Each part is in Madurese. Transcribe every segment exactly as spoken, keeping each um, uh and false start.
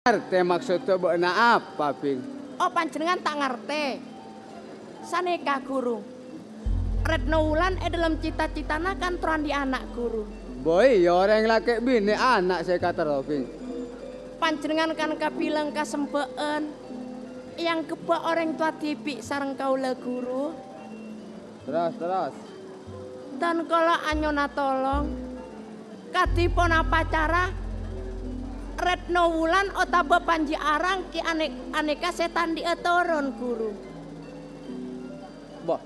Ngartè maksodda bâ'na apa, Bhing? Oh, panjhennengngan ta' ngartè. Sanèka, Ghuru. Retno Wulan è dhâlem cita-citana kan terro andi' ana', Ghuru. Bâi, iyâ orèng lakè' binè ana' sè èkaterro, Bhing. Panjhennengngan kan kabilang kasembhâ'ân, èangghebbhâ orèng towa dhibi' sareng kaulâ, Ghuru. Terros, terros. Dân kaulâ anyo'ona tolong, kadhi ponapa cara Retno Wulan otabâ Panji Arang ghi' anè-, anèka sè ta' andi'â toron, Ghuru. Wah.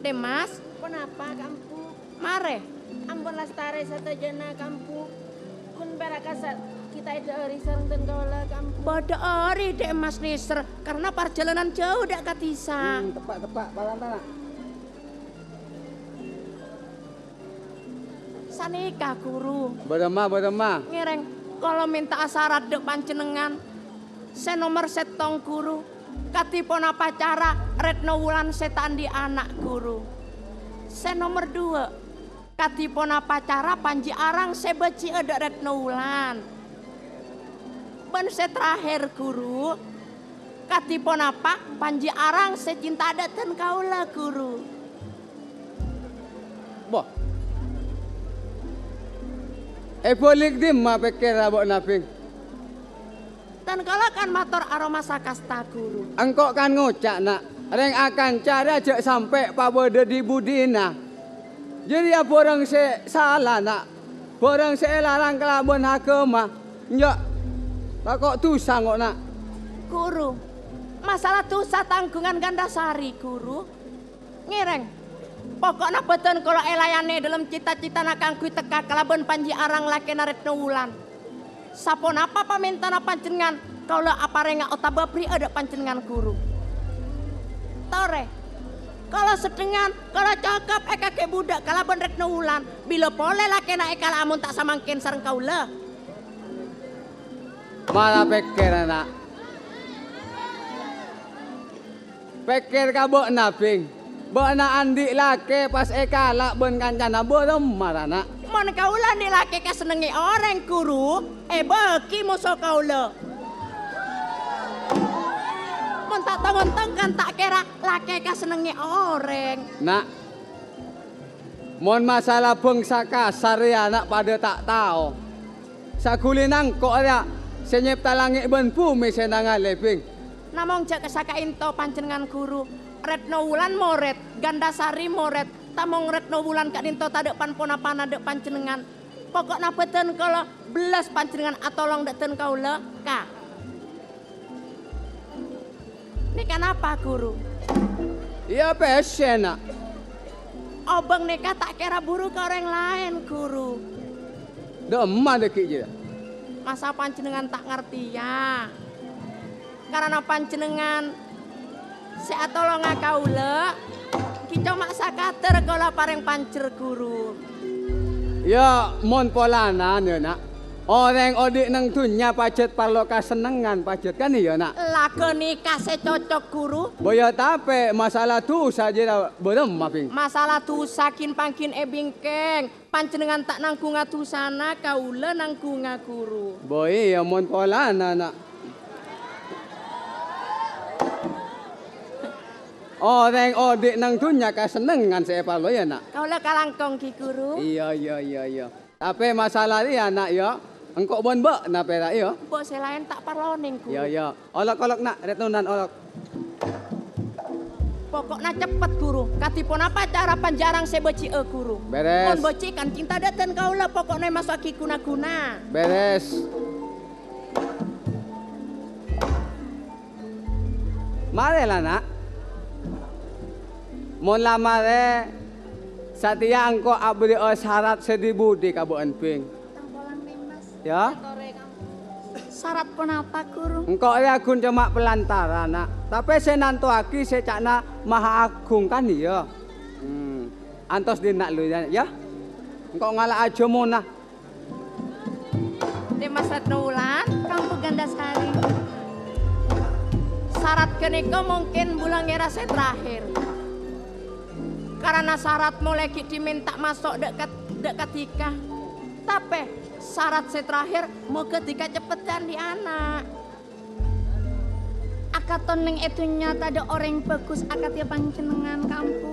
Dimas. Ponapa, Ka' Empu? Marè. Ampon lastarè sadhâjâna, Ka' Empu. Ghun pèra' kassa' ghi' ta' èdhâ'âri sareng dân kaulâ, Ka' Empu. Bâdâ ori, Dimas, nèser, karna parjhâlânan jhâu dâ' ka dhisa. Hmm, teppa', teppa', palantana. Sanèka, Ghuru. Bârâmma, bârâmma? Ngèrèng, kaulâ mènta'a sarat dâ' panjhennengngan. Sè nomer sèttong, Ghuru, kadhi ponapa cara Retno Wulan sè ta' andi' ana', Ghuru? Sè nomer duwâ', kadhi ponapa cara Panji Arang sè bâji'â dâ' Retno Wulan? Bân sè terakhir, Ghuru, kadhi ponapa Panji Arang sè cinta dâ' dân kaulâ, Ghuru? Wah. Èbâlik dimma pèkkèra bâ'na, Bhing? Dân kaulâ kan mator aromasa kasta, Ghuru. Engko' kan ngoca', Na', rèng akanca rèya jhâ' sampè' pabâdâ dhi-budhina. Jârèya bhârâng sè sala, Na'. Bhârâng sè èlarang kalabân aghâma. Enjâ', tako' dhusa, ngo', Na'. Ghuru, masala dhusa tangghungan Gandasari, Ghuru. Ngèrèng, poko'na bâdân kaulâ èlayanè è dhâlem cita-citana kaangghuy tekka kalabân Panji Arang lakèna Retno Wulan. Saponapa pamèntana panjhennengngan, kaulâ aparènga otabâ bherri'â dâ' panjhennengngan, Ghuru. Torè, kaulâ seddhengngan, kaulâ cokop èkakè budhâk kalabân Retno Wulan, bilâ polè lakèna èkala'a mon ta' samangkèn sareng kaulâ. Mara pèkkèr, Na'. Pèkkèr ka bâ'na, Bhing. Bâ'na andi' lakè pas èkala' bân kancana bârâmma, ra, Na'? Mon kaulâ andi' lakè kasennengngè orèng, Ghuru, èbâghi moso kaulâ. Mon ta' tong-ontong kan ta' kèra lakè kasennengngè orèng. Na', mon masala bhângsa kasar rèya, Na', padâ ta' tao. Saghulina engko' rèya sè nyèpta langngè' bân bhumè sè nangalè, Bhing. Namong jhâ' kasaka'ènto panjhennengngan, Ghuru. Retno Wulan morèd, Gandasari morèd, tamong Retno Wulan ka'dinto tadâ' pan-ponapana dâ' panjhennengngan. Poko'na bâdân kaulâ bellas panjhennengngan atolong dâ' dân kaulâ, Ka'. Nèka napa, Ghuru? Iyâ, pèssè, Na'. Obâng nèka ta' kèra buru ka orèng laèn, Ghuru. Dâ' emma dâggi' jârèya? Masa panjhennengngan ta' ngartèya? Karana panjhennengngan sè atolonga kaulâ, ghi' coma sakadâr kaulâ parèng panjher, Ghuru. Iyâ, mon polana, yâ, Na'. Orèng odi' neng dhunnya pajhât parlo kasennengngan, pajhât, kan iyâ, Na'? La ghânèka sè cocok, Ghuru. Bâ iyâ, tapè masala dhusa jârèya bârâmma, Bhing? Masala dhusa ghin-pangghin èbingkèng. Panjhennengngan ta' nangghunga dhusana, kaulâ nangghunga, Ghuru. Bâ iyâ, mon polana, Na'. Orèng odi' neng dhunnya kasennengngan sè èparlo, yâ, Na'? Kaulâ kalangkong, ghi, Ghuru. Iyâ, iyâ, iyâ, iyâ. Tapè masala rèya, Na', yâ. Engko' bân bâ'na pèra', yâ. Bâ' sè laèn ta' parlo nèng, Ghuru. Iyâ, iyâ. Olok-olok, Na', Retnonan, olok. Poko'na ceppet, Ghuru. Kadhi ponapa cara Panji Arang sè bâji'â, Ghuru? Bèrès. Mon bâji' kan cinta dâ' dân kaulâ, poko'na èmaso'aghi ghuna-ghuna. Bèrès. Marè la, Na'. Mon la marè, satèya engko' aberri'â sarat sè dhi-budhi ka bâ'ân, Bhing. Yâ? Sarat ponapa, Ghuru? Engko' rèya ghun coma pelantaran, Na'. Tapè sè nantowaghi sè ca'na Mahaagung, kan, iyâ? Hmm. Antos dhinna' lu, yâ, yâ? Engko' ngala'a jhâmona. Dimas Retno Wulan, Kampung Gandasari. Sarat ghânèka mungkin bulâ ngèra sè terakhir. Karana sarat molaè ghi' dhimèn ta' maso' dâ' ka, dâ' ka dhika. Tapè, sarat sè terakhir, moghâ dhika ceppeddhân andi' ana'. Akaton neng è dhunnya tadâ' orèng bhâghus akadhi panjhennengngan, Ka' Empu.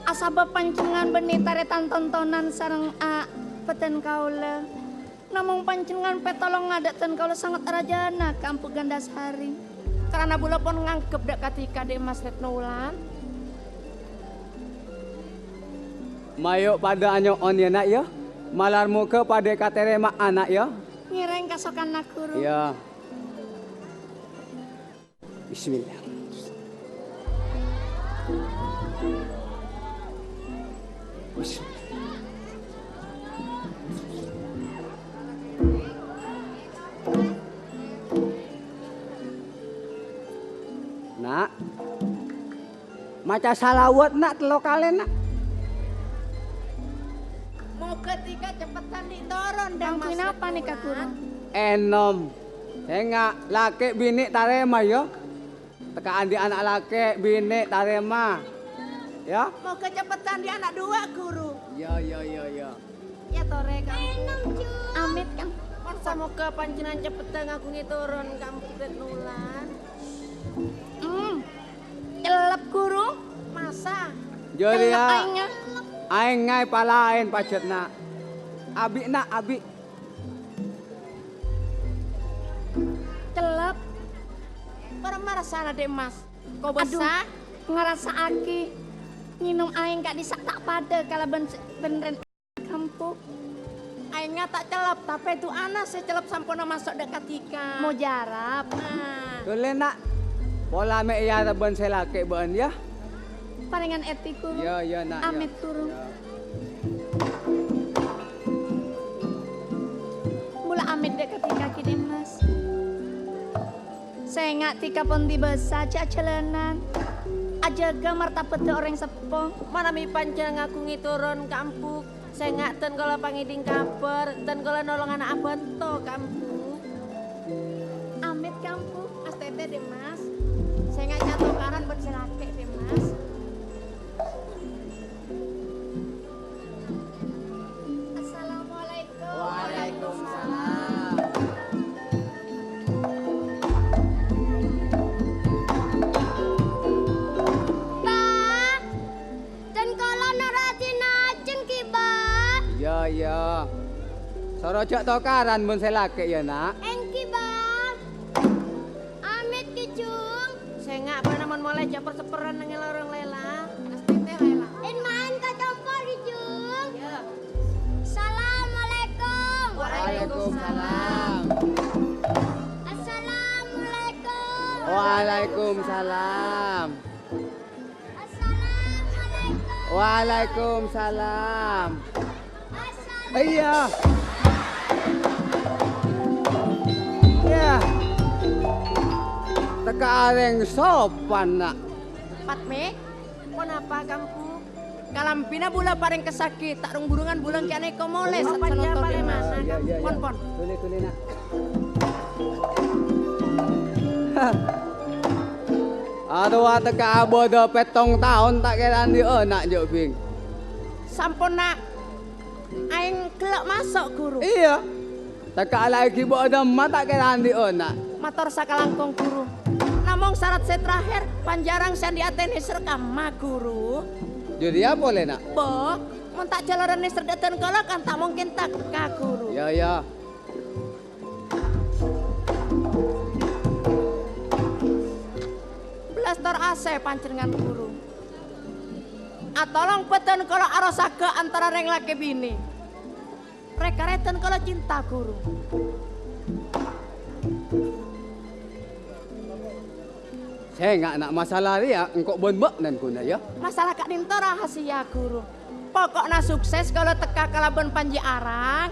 Asabâb panjhennengngan bânnè tarètan tontonan sareng a-, bhâdhân kaulâ. Namong panjhennengngan pètolongnga dâ' dhân kaulâ sanget rajâna, Ka' Empu Gandasari. Karana bulâ pon nganggep dâ' kadhika, Dhi' Mas Retno Wulan. Mayu' padâ anyo'on, yâ, Na', yâ. Malar moghâ padâ èkatarèma'a, Na', yâ. Ngèrèng kasokanna, Ghuru. Yâ. Bismillah. Bismillah. Na', maca salawat, Na', tello kalè, Na'. Moghâ dhika ceppeddhân andi' toron, Dhi' Mas. Ngangghuy napa nèka, Ghuru? Ènom. Sènga' lakè' binè' tarèma, yâ. Tèka andi' ana' lakè', binè' tarèma. Yâ? Moghâ ceppeddhân andi' ana' duwâ', Ghuru. Yâ, yâ, yâ, yâ. Yâ, torè, Ka' Empu. Amit, Ka' Empu. Mon samoghâ panjhennengngan ceppeddhân ngaghungè toron Ka' Empu Retno Wulan. Hmm. Cellep, Ghuru. Masa? Jârèya. Cellep aèngnga. Aèngnga èpalaèn pajhâtna. Abi', Na', abi'. Cellep. Para marasana, Dhi' Mas. Kobâsa. Adhu, ngarasa'aghi ngènom aèng ka'dhissa' ta' padâ kalabân sè bân rèn-, Ka' Empu. Aèngnga ta' cellep, tapè du'ana sè cellep samponna maso' dâ' kadhika. Mojarab. Nah. Dhuli, Na'. Pola mè' èarep bân sè lakè' bâ'ân, yâ. Parèngan èdhi, Ghuru. Yâ, yâ, Na', yâ. Amit, Ghuru. Yâ. Bulâ amit dâ' kadhika, Dhi' Mas. Sènga' dhika pon dibâsa, jhâ' ajhâlânan. Ajâgâ martabhâddhâ orèng seppo. Manabi panjhennengngan ngaghungè toron Ka' Empu, sènga' dhân kaulâ pangèdhing kabhâr, dhân kaulâ nolong ana' abhânto, Ka' Empu. Amit, Ka' Empu. Astètè, Dhi' Mas. Sènga' ca'na tokaran bân sè lakè', Dhi' Mas. Assalamualaikum. Waalaikumsalam. Bâ, dhân kaulâ noro' adinna ajhâ' ghi, Bâ. Iyâ, iyâ. Soro jhâ' tokaran mon sè lakè', yâ, Na'. Èngghi, Bâ. Amit, Ki Jung. Sènga' bâ'na mon molè jhâ' per-sepperan neng è lorong lèla. Astètè lèla. Èn-maèn ka compo', Ki Jung. Yâ. Assalamualaikum. Waalaikumsalam. Assalamualaikum. Waalaikumsalam. Assalamualaikum. Waalaikumsalam. Iyâ. Iyâ. Tèka arèng sopan, Na'. Patmè, ponapa, Ka' Empu? Kalambhina bulâ parèngkessaghi, ta' rong-burungan bulâ ghi' anèko molè. Apa sat-, salotor palèmana, Ka' Empu? Iyâ, iyâ, iyâ. Pon, pon. Arowa tèka abâdâ pèttong taon ta' kèra andi' ana', jhâ' bhing. Sampon, Na'. Aèng ghellâ' maso', Ghuru. Iyâ. Tèka la èghibâ dâmma ta' kèra andi' ana'. Mator sakalangkong, Ghuru. Namong sarat sè terakhir, Panji Arang sè andi' atè nèser kamma, Ghuru. Jârèya polè, Na'. Bo, mon ta' jhâlânan nèser dâ' dhân kaulâ kan ta' mongkèn tèka, Ghuru. Iyâ, iyâ. Blastor asè panjhennengngan, Ghuru. Atolong bhâdhân kaulâ arosaghâ antara rèng lakè binè. Rè-karè dhân kaulâ cinta, Ghuru. Sènga' na' masalah rèya engko' bân bâ'na ghuna, yâ. Masalah ka'dinto rahasia, Ghuru. Poko'na sukses kaulâ tèka kalabân Panji Arang.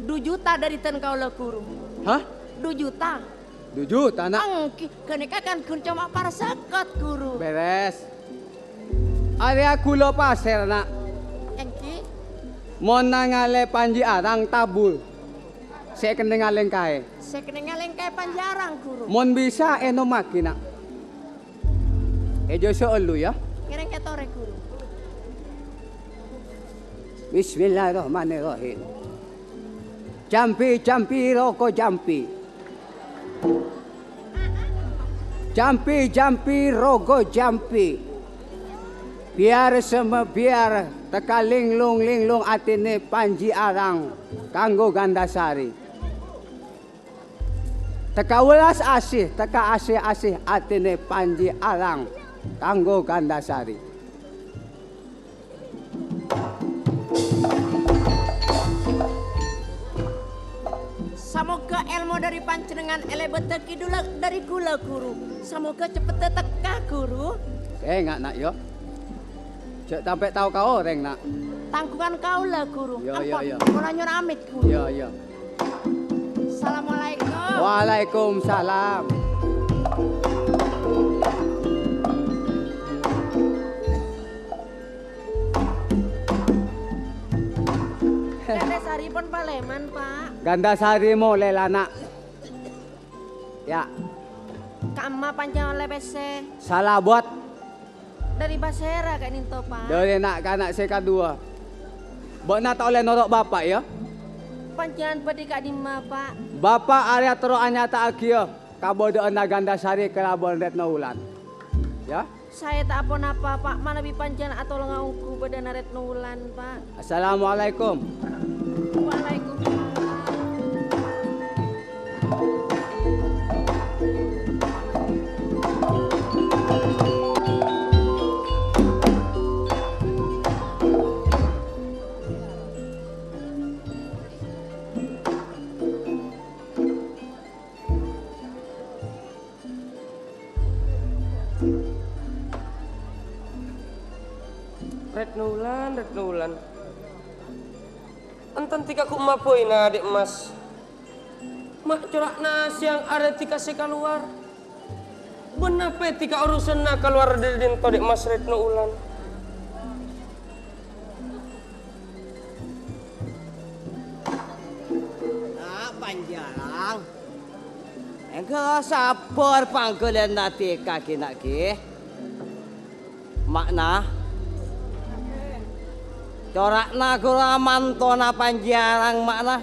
Du juta dâri dhân kaulâ, Ghuru. Hah? Du juta. Du juta, Na'? Èngghi, ghânèka kan ghun coma parsekot, Ghuru. Bèrès. Arèya ghulâ pasèr, Na'. Èngghi. Mon nangalè Panji Arang tabul. Sè kennengnga lèngkaè. Sè kennengnga lèngkaè Panji Arang, Ghuru. Mon bisa ènommaghi, Na'. Èjhâ' saallu, yâ. Ngèrèng ètorè, Ghuru. Bismillahirrahmanirrahim. Jambi, jambi, rogo jambi. Jambi, jambi, rogo jambi. Biyar seme-, biyar teka linglung-linglung atene Panji Arang kanggo Gandasari. Teka welas asih, teka asih-asih atene Panji Arang kanggo Gandasari. Samoga èlmo dhâri panjhennengngan èlebâdhâghi dhuli dhâri kaulâ, Ghuru. Samoga ceppetta teka, Ghuru. Sènga', Na', yâ. Jhâ' sampè' tao ka orèng, Na'. Tangghungan kaulâ, Ghuru. Iyâ, iyâ, Ampon, iyâ. Kaulâ nyo'on amit, Ghuru. Iyâ, iyâ. Assalamualaikum. Waalaikumsalam. Gandasari pon palèman, Pa'. Gandasari molè la, Na'. Yâ. Kamma panjhennengngan ollè pèssè. Sala abât. Dhâri pasèra ka'dinto, Pa'? Dhâri na'-kana' sè kaduwâ. Bâ'na ta' ollè noro' bapa', yâ? Panjhennengngan bâdhi ka'dimma, Pa'? Bapa' arèya terro anyata'aghiyâ kabâdâ'ânna Gandasari kalabân Retno Wulan. Yâ? Saè ta' ponapa, Pa', manabi panjhennengngan atolonga ongghu bâdâna Retno Wulan, Pa'. Assalamualaikum. Waalaikumsalam. Retno Wulan, Retno Wulan. Enten dhika ghu' mabâi na', Dhi' Mas. Ma' cora'na sèyang arè dhika sè kalowar. Bân napè dhika urusanna kalowar dhâri dinto, Dhi' Mas Retno Wulan. Na', Panjhennengngan. Èngghâ sabbhâr pangghâliyân dhika ghi, Na', ghi. Ma'na. Cora'na ghuru mantona Panjhennengngan ma'na.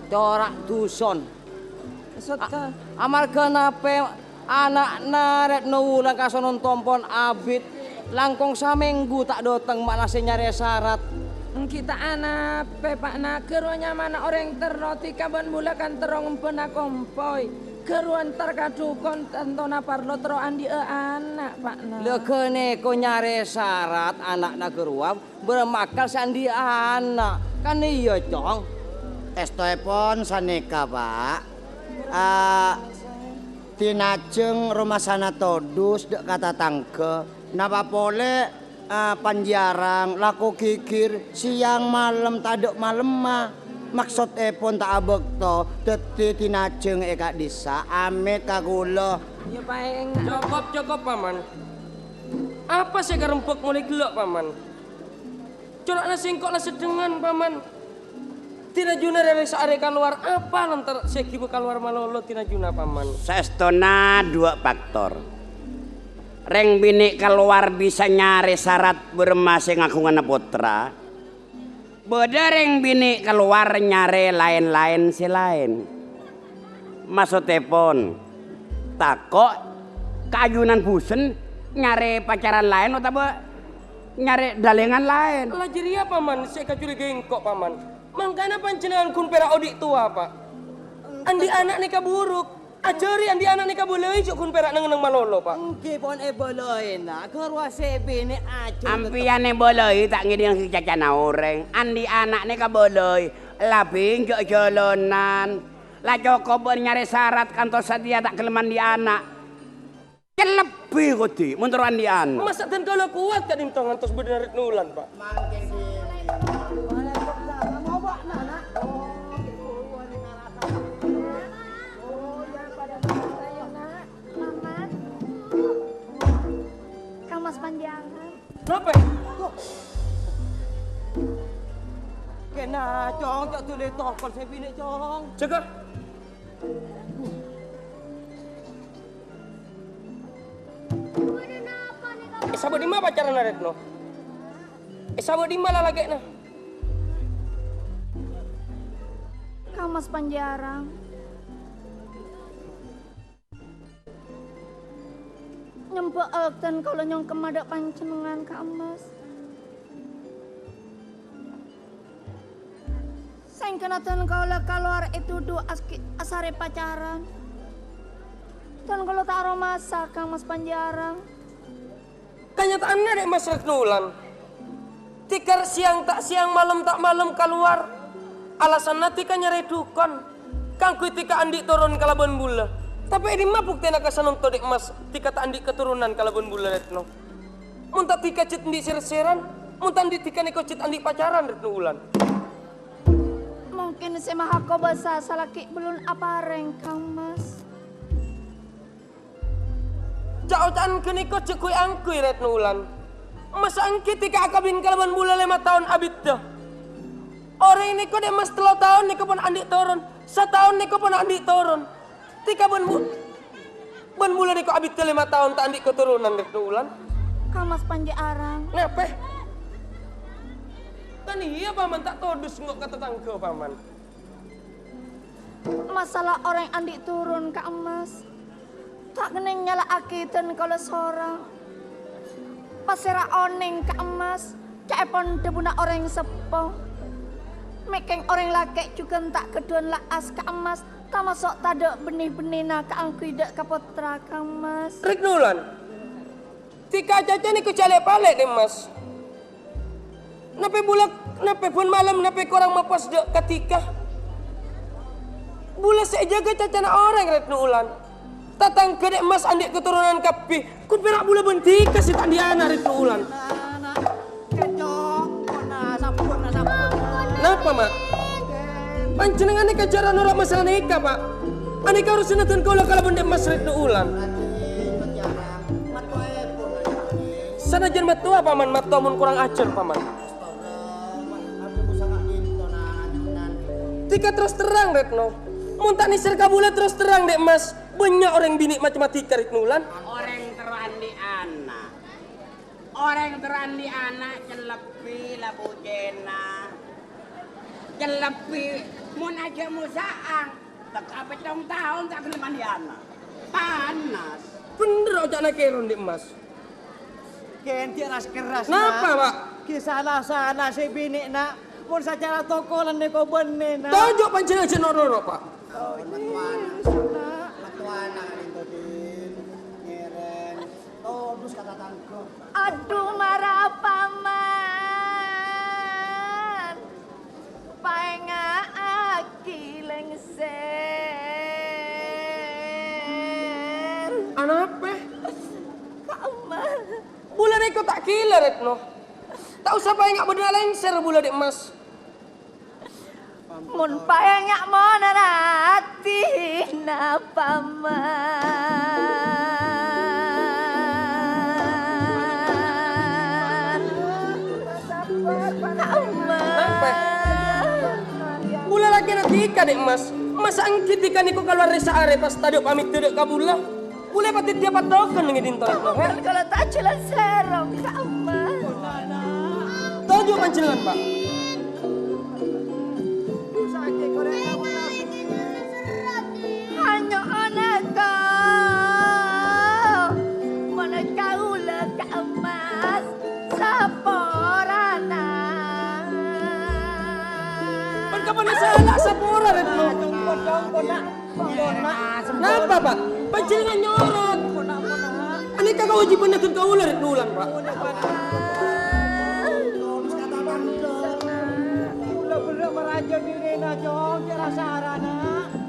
Cora' dhuson. Maksod A-, ka? Amarghâ napè ana'na Retno Wulan kasonon tompon abit langkong samènggu ta' dâteng ma'na sè nyarè sarat. Ènggi ta' anapè, Pa', na', ghâruwa nyamana orèng terro dhika bân bulakan terro ngembhâna kompoy. Ghâruwa entar ka dhukon tantona parlo terro andi'â ana', Pa', na'. La ghânèka nyarè sarat ana'na ghâruwa bârâmma kal sè andi'â ana'. Kan iyâ, Cong? Èstoèpon sanèka, Pa'. A, dinajeng romasana todus dâ' ka tatangghâ. Napa polè, a, Panjhennengngan lako ghighir sèyang malem tadâ' malemma. Maksodèpon ta' abâkto, dhâddhi dinajeng è ka'dhissa' amèt ka kaulâ. Iyâ, Pa', ènga'. Cokop, cokop, Paman. Apa sè èkarembhâk molaè ghellâ', Paman? Cora'na sèngko' la seddhengngan, Paman. Dinajuna rèrèng saarè kalowar, apa lantaran sè ghibâ kalowar malolo dinajuna, Paman? Saèstona duwâ' faktor. Rèng binè' kalowar bisa nyarè sarat bârâmma sè ngaghungana pottra. Bâdâ rèng binè' kalowar nyarè laèn-laèn sè laèn. Maksodèpon, tako' kaajunan bhusen nyarè pacaran laèn otabâ nyarè dâlèngan laèn. La jârèya, Paman, sè èkacurigaè engko', Paman. Mangkana panjhennengngan ghun pèra' odi' towa, Pa'. Andi' ana' nèka buruk. Ajhâri andi' ana' nèka bâlâi jhâ' ghun pèra' neng-enneng malolo, Pa'. Ènggi pon èbâlâi, na'. Ghâruwa sè binè' ajhâr. Ampèyan èbâlâi ta' ngèdhingngaghi cacana orèng. Andi' ana' nèka bâlâi. Labing jhâ' jhâlânan. La cokop bân nyarè sarat kantos satèya ta' ghellem andi' ana'. Cellebbi kodhi, mon terro andi' ana'. Masa' dân kaulâ kowat ka'dinto ngantos bâdâna Retno Wulan, Pa'? Maman. Kang Mas Panjhennengngan. Napa? Kèna, Cong, cok dulè tokol sè binè', Cong. Jâgâ. Èsabâ' dimma pacaranna Retno? Èsabâ' dimma lalakèna? Ka Mas Panji Arang. Nyembhâ'â dân kaulâ nyongkem dâ' panjhennengngan, Ka' Emmas. Sèngkana dân kaulâ kalowar ètodhu aski-, asarè pacaran. Dân kaulâ ta' aromasa, Ka' Mas Panji Arang. Kanyata'anna, Dhi' Mas Retno Wulan, dhika sèyang ta' sèyang, malem ta' malem kalowar, alasanna dhika nyarè dhukon kaangghuy dhika andi' toron kalabân bulâ. Tapè è dimma buktèna ka sanonto, Dhi' Mas, dhika ta' andi' katoronan kalabân bulâ, Retno? Mon ta' dhika jhât andi' sèr-sèran, mon ta' andi' dhika nèko jhât andi' pacaran, Retno Wulan. Mungkin sè maha kobâsa salaghi' bellun aparèng, Ka' Emmas. Ca'-oca'an ghânèka jhâ' ghuy-angghuy, Retno Wulan. Masa èngghi dhika akabin kalabân bulâ lèma taon abiddhâ. Orèng nèko, Dhi' Mas, tello taon nèko pon andi' toron, sataon nèko pon andi' toron. Dhika bân bu-, bân bulâ nèko abiddhâ lèma taon ta' andi' katoronan, Retno Wulan. Ka' Mas Panji Arang. Napè? Kan iyâ, Paman, ta' todus ngo' ka tatangghâ, Paman. Masalah orèng andi' toron, Ka' Emmas, ta' kennèng nyala'aghi dân kaulâ soro. Pasèra onèng, Ka' Emmas, ca'èpon dhâbuna orèng seppo. Mèkèng orèng lakè' jhughân ta' ghâdhuwân la'as, Ka' Emmas, tamaso' tadâ' bhennè-bhennèna kaangghuy dâ' ka pottra, Ka' Emmas. Retno Wulan. Dhika caca nèko jhâ' lè-palè, Dhi' Mas. Napè bulâ, napè bân malem, napè korang mapas dâ' ka dhika? Bulâ sè èjâgâ cacana orèng, Retno Wulan. Tatangghâ, Dhi' Mas, andi' katoronan kabbhi. Kon pèra' bulâ bân dhika sè ta' andi' ana', Retno Wulan. Napa, Ma'? Panjhennengngan nèka jhâ' ra noro' masalah nèka, Pa'. Anèka urusanna dân kaulâ kalabân Dhi' Mas Retno Wulan. Sanajjhân mattowa, Paman, mattowa mon korang ajhâr, Paman. Dhika terros terrang, Retno. Mon ta' nèsèr ka bulâ terros terrang, Dhi' Mas. Bânnya' orèng binè' macemma dhika, Retno Wulan. Orèng terro andi' ana'. Orèng terro andi' ana' cellebbhi la bujhina. Cellebbhi, mon ajhâ' mosa'an, tekka pèttong taon ta' ghellem andi' ana'. Panas. Bhendher oca'na Kèron, Dhi' Mas. Kèng cè' ras-kerras, Napa, Na'. Pa'? Ghi' sala-sala sè binè', Na'. Mon sacara tokolan nèko bânnè, Na'. Tojhu' panjhennengngan jhâ' noro'-noro', Pa'. Oh, iyâ, Na'. Mattowana, Din, Din. Ngèrèng. Todus ka tatangghâ. Adhu, mara, Paman. Paènga'aghi lèngsèr. Anapè? Ka' Emmas. Bulâ nèko ta' ghilâ, Retno. Ta' osa paènga' bâdâna lèngsèr bulâ, Dhi' Mas. Mon paènga' mon arati napa, Man? Napa? Bulâ lakèna dhika, Dhi' Mas. Masa èngghi dhika nèko kalowar rè-saarè pas tadâ' pamèdda dâ' ka bulâ? Bulâ èpadhâddhiyâ pattokon neng è dinto, Retno, he? Kala ta' jhâlân sèrong ka Emma. Tojhu' panjhennengngan, Pa'. Hanyo onèko, mon kaulâ ka Emma saporana. Pan kapan sala sapora, Retno? Napa, Pa'? Panjhennengngan nyorot. Anèka kawâjibhânna dhân kaulâ, Retno Wulan, Pa'.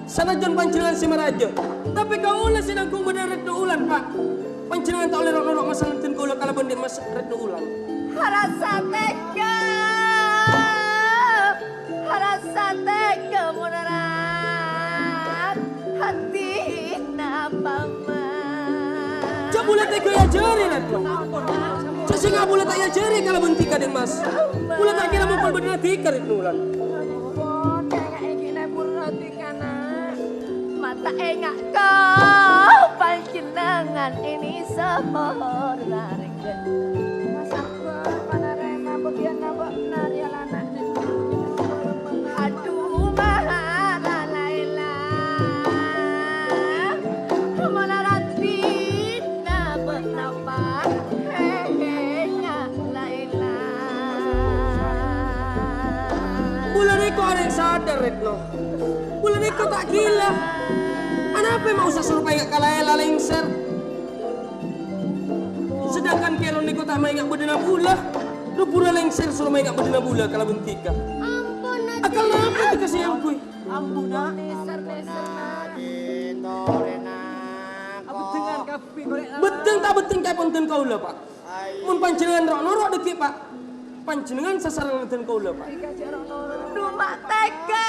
Sanajjhân panjhennengngan sè marajâ, tapè kaulâ sè nangghung bâdâna Retno Wulan, Pa'. Panjhennengngan ta' ollè ro'-noro' masalah dhân kaulâ kalabân Dhi' Mas Retno Wulan. Arassa tèghâ, arassa tèghâ mon arang atèna Paman. Jhâ' bulâ tèghâ èajhâri, Retno. Jhâ' sènga' bulâ ta' èajhâri kalabân dhika, Dhi' Mas. Bulâ ta' kèra mokol bâdâna dhika, Retno Wulan. Ampon, kaènga' èngghi lebur roti kana. Mata ènga' ka panjhennengngan ini saporana rèng. Mas Akbar, panarèma bâgiyânna bâ'na rèya lana'. Adhu, mahal. Orèng sadar, Retno. Bulâ nèko ta' ghilâ. Anapa ma' osa soro paènga' ka la-, la-, lèngsèr? Sedangkan Kèron nèko ta' maènga' bâdâna bulâ. Lo pura lèngsèr soro maènga' bâdâna bulâ kalabân Tika. Ampon, Aji. Akal napa Tika sè èangghuy? Ampon, Nak. Abdhângan kabbhi, korè'. Bhâdhân ta' bhâdhân kaèpon dân kaulâ, Pa'. Mon panjhennengngan ro'-noro' dhâggi', Pa', panjhennengngan sasarengngan dân kaulâ, Pa'. Duma tega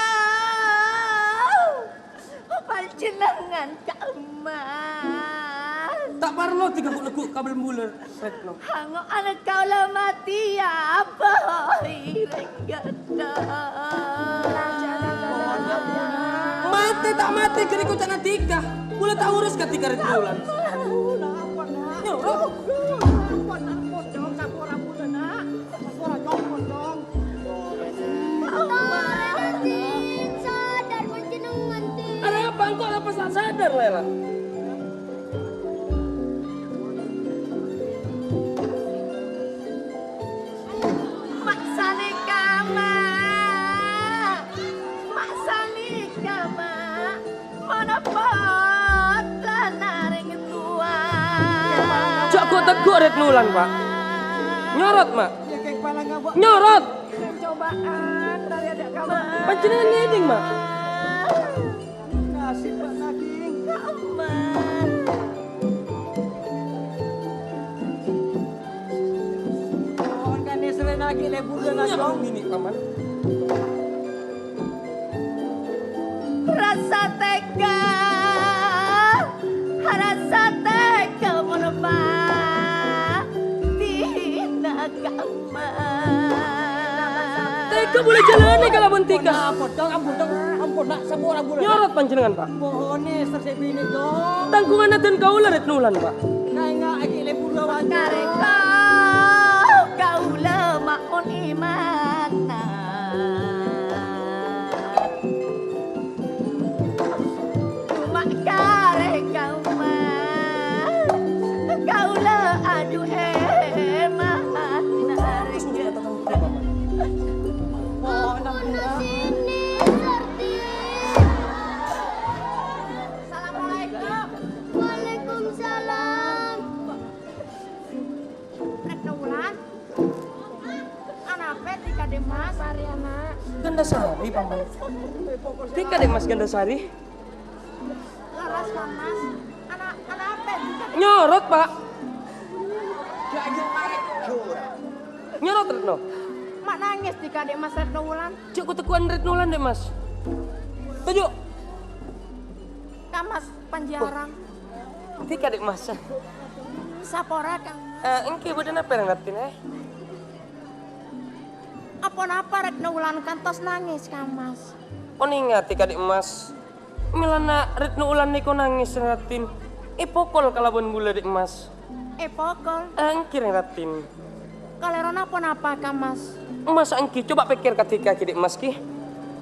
panjhennengngan ka emmas. Ta' parlo dhâggi' ghu'-neggu' ka bulâ, Retno. Hango ana' kaulâ matèya, apa orèng ghâdhâ. Matè ta' matè, ghâri' koca'na Tika. Bulâ ta' urus ka Tika Retno Wulan. Nyorot. Sadar panjhennengngan, Ti. Arapa engko' la pas sadar, Lela? Ma' sanèka, Ma'. Ma' sanèka, Ma'. Manapa tanarèng towa? Ja' ghu'-teggu' Retno Wulan, Pa'. Nyorot, Ma'. Nyorot. Cobaan dari ada' kamu. Panjhennengngan ngèdhing, Ma'. Nasib, Pak, daging. Ya Allah. Mohon kan Israel lagi lebur dan Iya, lagi. Bang, ini, Paman. Rasa tega, rasa tega mon mati nak. Tega bulâ jhâlânè kalabân Tika. Ampon, Dong, ampon, Dong. Ampon, Nak, sapora bulâ. Nyorot panjhennengngan, Pa'. Mohonè, sèr sè binè', Dong. Tangghunganna dân kaulâ Retno Wulan, Pa'. Kaènga' aghi' lebur lawan. Karèko, kaulâ ma'mun imanna. Coma karè kaoman, kaulâ adu'è ma'na rèng. Ampon, sini, Sarti. Assalamualaikum. Waalaikumsalam. Retno Wulan. Anapè Tika, Dek Mas? Sari, Anak. Gandasari, Paman. Tika, Dek Mas, Gandasari. Laras, Paman. Ana-, anapè Tika, Dek? Nyorot, Pa'. Nyorot, Retno. Ma' nangès Tika, Dek Mas, Retno Wulan? Ja' ghu'-teggu'ân Retno Wulan, Dek Mas. Toju'. Ka Mas Panji Arang. Tika, Dek Mas. Sapora, Kang. Eh, èngghi, bâdâ napa, Rèng Ratin, eh? Aponapa Retno Wulan kantos nangès, Kang Mas? Pon èngghâ, Tika, Dek Mas. Mèlana Retno Wulan nèko nangès, Rèng Ratin. Èpokol kalabân bulâ, Dek Mas. Èpokol? Eh, èngghi, Rèng Ratin. Kalèrona ponapa, Kang Mas? Mas èngghi, coba pèkkèr ka Tika ghi, Dek Mas, ghi.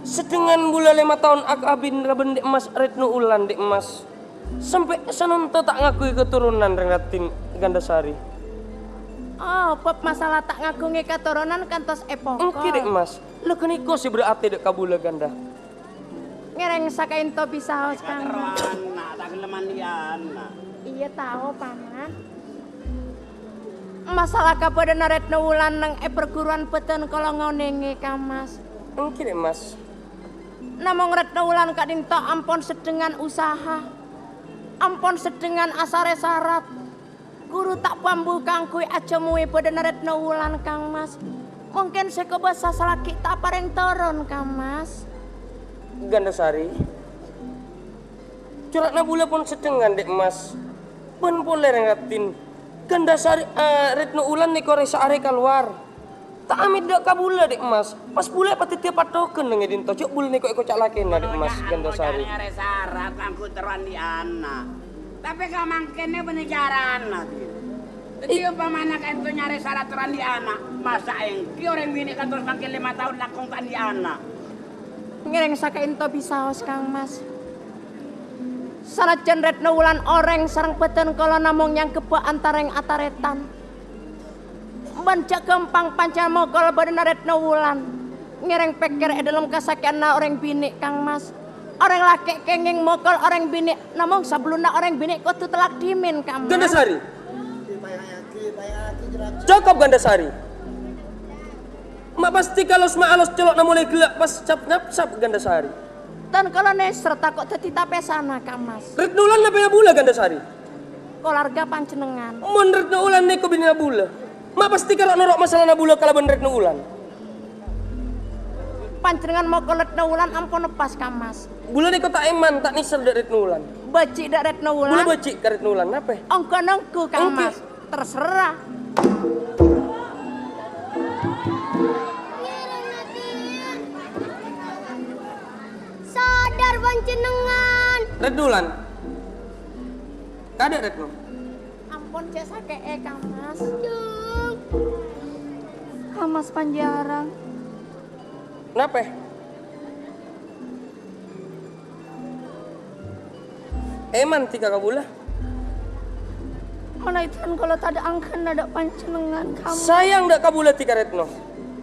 Sedhengan bulâ lèma taon akabin kalabân Dek Mas Retno Wulan, Dek Mas. Sampè' sanonto ta' ngaghungè katoronan, Rèng Ratin Gandasari. Oh, bab masalah ta' ngaghungè katoronan kantos èpokol. Èngghi, Dek Mas. La ghânèka sè berrâ' atè dâ' ka bulâ, Ganda. Ngèrèng sakaènto bisaos, Kang. Ana', ta' gelem andi'âna. Iyâ, tao, Paman. Masalah kabâdâ'ânna Retno Wulan neng è perguruan bâdân kaulâ ngonèngè, Kang Mas. Èngghi, Dek Mas. Namong Retno Wulan ka'dinto ampon sedhengan usaha, ampon sedhengan asarè sarat. Ghuru ta' pambu kaangghuy ajhâmoè bâdâna Retno Wulan, Kang Mas. Mungkin sè kobâsa salaghi ta' aparèng toron, Kang Mas. Gandasari. Cora'na bulâ pon sedhengan, Dek Mas. Bân polè, Rèng Ratin. Gandasari, eh, Retno Wulan nèko rè saarè kalowar. Ta' amèt dâ' ka bulâ, Dek Mas. Pas bulâ èpadhâddhiyâ pathogân neng è dinto, jhâ' bulâ nèko èkoca' lakèna, Dek Mas, Gandasari. Nyarè sarat kaangghuy terro andi'âna. Tapè kamangkènna bânnè carana, Din. Dhâddhi, I- ompamana kaènto nyarè sarat terro andi'âna, masa' èngghi orèng binè' kantos mangkèn lèma taon langkong ta' andi'âna? Ngèrèng sakaènto bisaos, Kang Mas. Sanajjhân Retno Wulan orèng sareng bâdân kaulâ namong nyangghebhâ antarèng atarètan. Bân jhâ' ghâmpang panca mokol bâdâna Retno Wulan. Ngèrèng pèkkèr è dhâlem kasakè'anna orèng binè', Kang Mas. Orèng lakè' kèngèng mokol orèng binè', namong sabellunna orèng binè' kodhu tellak dhimèn, Kang Mas. Gandasari. Cokop, Gandasari. Ma' pastè kalos ma' alos colo'na molaè ghellâ' pas cap-nyapsap, Gandasari. Tan kaulâ nèser tako' dhâddhi tapèsana, Kang Mas. Retno Wulan napa bulâ, Gandasari? Kalowarga panjhennengngan. Mon Retno Wulan nèko binèna bulâ, ma' pastè karo noro' masalana bulâ kalabân Retno Wulan. Panjhennengngan mokol Retno Wulan ampon eppas, Kang Mas. Bulâ nèko ta' èman, ta' nèser dâ' Retno Wulan. Bâji' dâ' Retno Wulan. Bulâ bâji' ka Retno Wulan, napa? Ongghu-ongghu, Kang Mas. Terserah. Sadar panjhennengngan. Retno Wulan. Kadâ' Retno. Ampon, cè' sakè'è, Kang Mas. Kang Mas Panji Arang. Napa? Èman dhika ka bulâ? Mon èdhân kaulâ tadâ' angghâna dâ' panjhennengngan, Kang Mas. Sayang dâ' ka bulâ dhika, Retno?